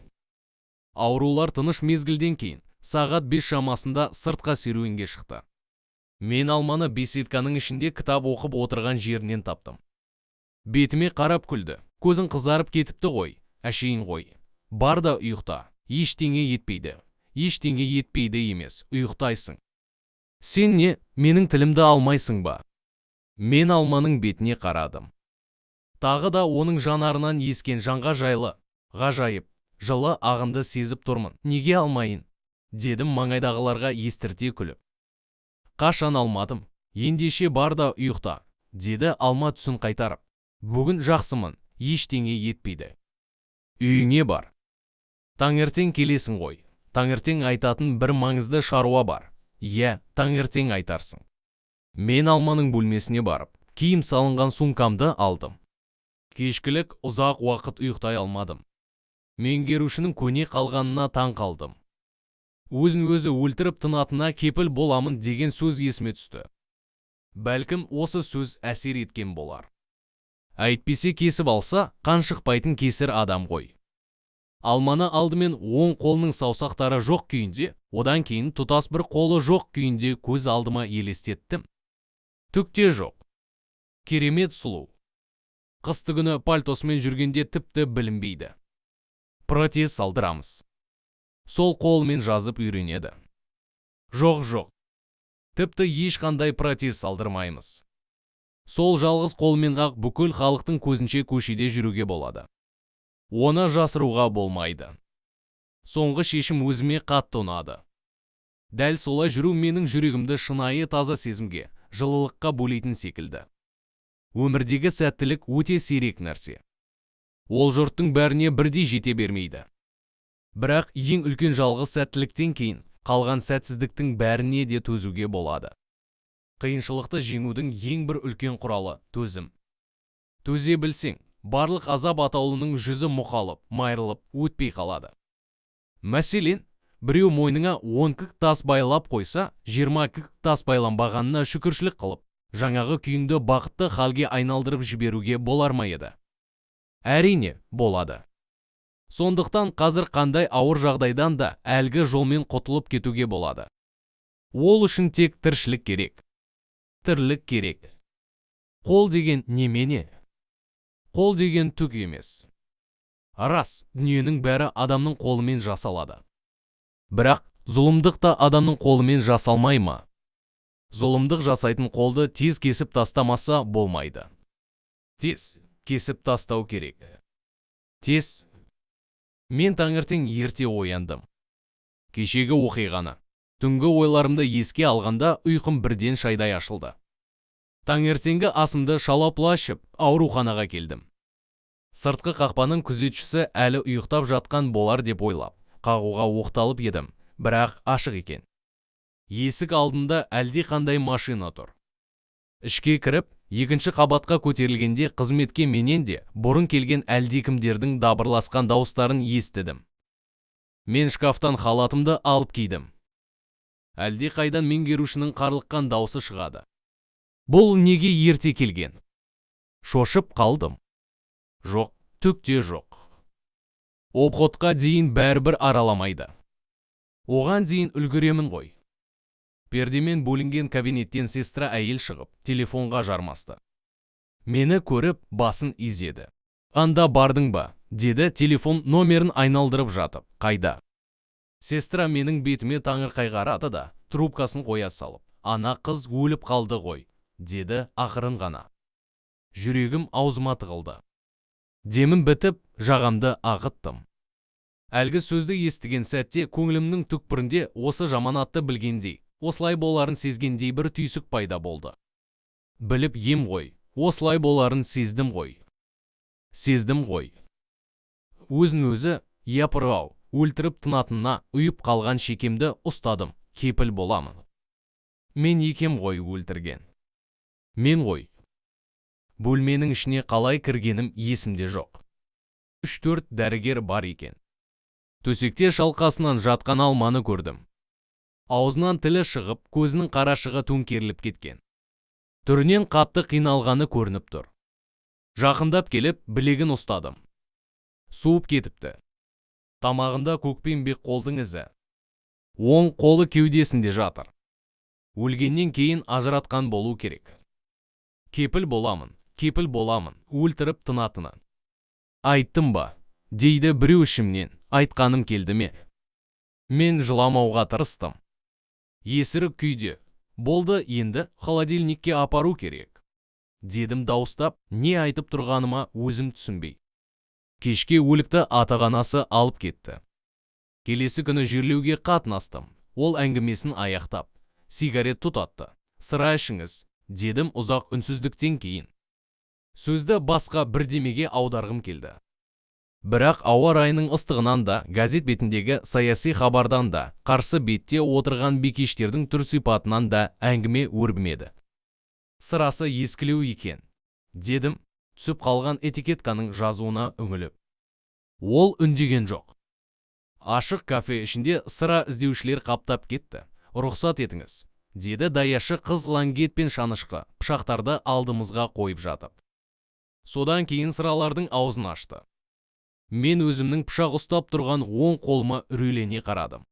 Аурулар тыныш мезгілден кейін сағат 5 шамасында сыртқа серуенге шықты. Мен Алманы беседканың ішінде кітап оқып отырған жерінен таптым. Бетіме қарап күлді. «Көзің қызарып кетіпті ғой, әшейін ғой. Бар да ұйықта, ештеңе етпейді». «Ештеңе етпейді емес, ұйықтайсың. Сен не, менің тілімді алмайсың ба?» Мен Алманың бетіне қарадым. Тағы да оның жанарынан ескен жанға жайлы, ғажайып, жылы ағынды сезіп тұрмын. «Неге алмайын?» дедім маңайдағыларға естірте күліп. «Қашан алмадым? Ендеше бар да ұйықта», деді Алма түсін қайтарып. «Бүгін жақсымын, ештеңе етпейді. Үйіңе бар. Таңертең келесің ғой. Таңертең айтатын бір маңызды шаруа бар». «Иә, таңертең айтарсың». Мен Алманың бөлмесіне барып, киім салынған сумкамды алдым. Кешкілік ұзақ уақыт ұйықтай алмадым. Меңгерушінің көне қалғанына таң қалдым. Өзін-өзі өлтіріп тынатынына кепіл боламын деген сөз есіме түсті. Бәлкім, осы сөз әсер еткен болар. Әйтпесе кесіп алса, қан шықпайтын кесір адам ғой. Алманы алдымен оң қолының саусақтары жоқ күйінде, одан кейін тұтас бір қолы жоқ күйінде көз алдыма елестеттім. Түк те жоқ. Керемет сұлу. Қысты күні пальтосымен жүргенде тіпті білінбейді. Протез салдырамыз. Сол қолымен жазып үйренеді. Жоқ, жоқ. Тіпті ешқандай протез салдырмаймыз. Сол жалғыз қолымен-ақ бүкіл халықтың көзінше көшеде жүруге болады. Оны жасыруға болмайды. Соңғы шешім өзіме қатты ұнады. Дәл солай жүру менің жүрегімді шынайы таза сезімге, жылылыққа бөлейтін секілді. Өмірдегі сәттілік өте сирек нәрсе. Ол жұрттың бәріне бірдей жете бермейді. Бірақ ең үлкен жалғыз сәттіліктен кейін қалған сәтсіздіктің бәріне де төзуге болады. Қиыншылықты жеңудің ең бір үлкен құралы төзім. Төзе білсең, барлық азап атаулының жүзі мұқалып, майрылып, өтпей қалады. Мәселен, біреу мойныңа 10 кік тас байлап қойса, 20 кік тас байланбағанына шүкіршілік қылып, жаңағы күйіңді бақытты халге айналдырып жіберуге болар ма еді? Әрине, болады. Сондықтан қазір қандай ауыр жағдайдан да әлгі жолмен құтылып кетуге болады. Ол үшін тек тіршілік керек. Тірлік керек. Қол деген немене? Қол деген түк емес. Рас, дүниенің бәрі адамның қолымен жасалады. Бірақ зұлымдық та адамның қолымен жасалмай ма? Зұлымдық жасайтын қолды тез кесіп тастамаса болмайды. Тез кесіп тастау керек. Тез. Мен таңертең ерте ояндым. Кешегі оқиғаны, түнгі ойларымды еске алғанда ұйқым бірден шайдай ашылды. Таңертеңгі асымды шала-пұла ішіп, ауруханаға келдім. Сыртқы қақпаның күзетшісі әлі ұйықтап жатқан болар деп ойлап, қағуға оқталып едім, бірақ ашық екен. Есік алдында әлдеқандай машина тұр. Ішке кіріп, екінші қабатқа көтерілгенде қызметке менен де бұрын келген әлдекімдердің дабырласқан дауыстарын естідім. Мен шкафтан халатымды алып кидім. Әлдеқайдан меңгерушінің қарлыққан даусы шығады. Бұл неге ерте келген? Шошып қалдым. Жоқ, түк те жоқ. Обходқа дейін бәрібір араламайды. Оған дейін үлгеремін ғой. Пердемен бөлінген кабинеттен сестра әйел шығып, телефонға жармасты. Мені көріп, басын изеді. Анда бардың ба? Деді телефон номерін айналдырып жатып. Қайда? Сестра менің бетіме таңырқай қарады да, трубкасын қоя салып, ана қыз өліп қалды ғой, деді ақырын ғана. Жүрегім аузыма тығылды. Демім бітіп, жағамды ағыттым. Әлгі сөзді естіген сәтте көңілімнің түкпірінде осы жаманатты білгендей, осылай боларын сезгендей бір түйсік пайда болды. Біліп ем ғой, осылай боларын сездім ғой. Сездім ғой. Өзін өзі, япыр-ау, өлтіріп тынатынына ұйып қалған шекемді ұстадым, кепіл боламын. Мен екем ғой өлтірген. Мен ғой. Бөлменің ішіне қалай кіргенім есімде жоқ. 3-4 дәрігер бар екен. Төсекте шалқасынан жатқан Алманы көрдім. Аузынан тілі шығып, көзінің қарашығы төңкеріліп кеткен. Түрінен қатты қиналғаны көрініп тұр. Жақындап келіп, білегін ұстадым. Суып кетіпті. Тамағында көкпеңбек қолдың ізі. Оң қолы кеудесінде жатыр. Өлгеннен кейін ажыратқан болу керек. Кепіл боламын, кепіл боламын, өлтіріп тынатыны. Айттым ба? Дейді біреу ішімнен, айтқаным келді ме? Мен жыламауға тырыстым. Есірік күйде, болды енді холодильникке апару керек. Дедім дауыстап, не айтып тұрғаныма өзім түсінбей. Кешке өлікті ата-анасы алып кетті. Келесі күні жерлеуге қатынастым. Ол әңгімесін аяқтап, сигарет тұтатты. Сыра ішіңіз, дедім ұзақ үнсіздіктен кейін. Сөзді басқа бірдемеге аударғым келді. Бірақ ауа райының ыстығынан да, газет бетіндегі саяси хабардан да, қарсы бетте отырған бикештердің түр сипатынан да әңгіме өрбімеді. Сырасы ескілеу екен, дедім, түсіп қалған этикетканың жазуына үңіліп. Ол үндеген жоқ. Ашық кафе ішінде сыра іздеушілер қаптап кетті. Рұқсат етіңіз, деді даяшы қыз лангет пен шанышқы, пышақтарды алдымызға қойып жатып. Содан кейін сыралардың аузын ашты. Мен өзімнің пышақ ұстап тұрған оң қолыма үрейлене қарадым.